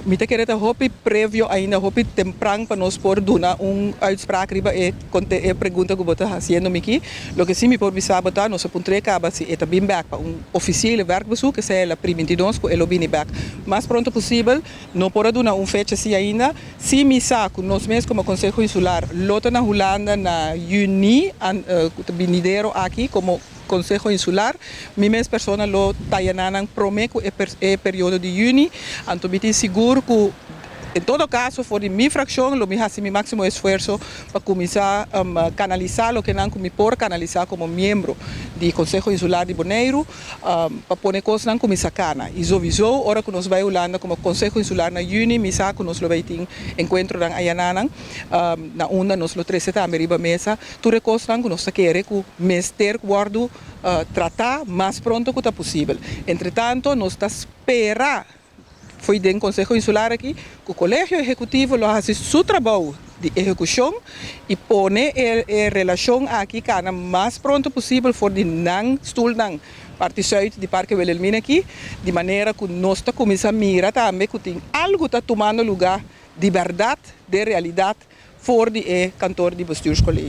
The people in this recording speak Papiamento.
Mi ta kere ta hopi previo ainda, hopi tempran pa nos por duna un uitspraak riba e e pregunta ku bo ta hasiendo mi aki. Loke si mi por bisa bo ta, nos a puntr'é kaba si e ta bin bèk pa un ofisiele werkbezoek, esei el a primintí nos ku e lo bini bèk mas pronto posibel. No por a duna un fecha si ainda. Si mi sa ku nos mes komo Konseho Insular lo ta na Hulanda na yüni ku ta binidero aki komo Konseho Insular, mi mes persona lo ta ayanan promé ku e periodo di yüni. Anto mi tin sigur ku en todo kaso for di mi frakshon lo mi hasi mi máksimo esfuerso pa kuminsá kanalisá loke nan ku mi por kanalisá komo miembro di Konseho Insular di Boneiru pa pone kosnan kuminsá kana. I sowieso ora ku nos bai Hulanda komo Konseho Insular na yüni, mi sa ku nos lo bai tin enkuentronan ayanan na unda nos lo trese tambe riba mesa tur e kosnan ku nos ta kere ku mester wòrdu tratá mas pronto ku ta posibel. Entretanto nos ta spera for di Konseho Insular aki ku Kolegio Ehekutivo lo hasi su trabou di ehekushon i pone e relashon aki kana mas pronto posibel for di nan stoelnan parti zuid di Parke Wilhelmina aki, di manera ku nos ta kuminsá mira tambe ku tin algu ta tumando lugá di bèrdat, di realidat, for di e kantoor di bestuurscollege.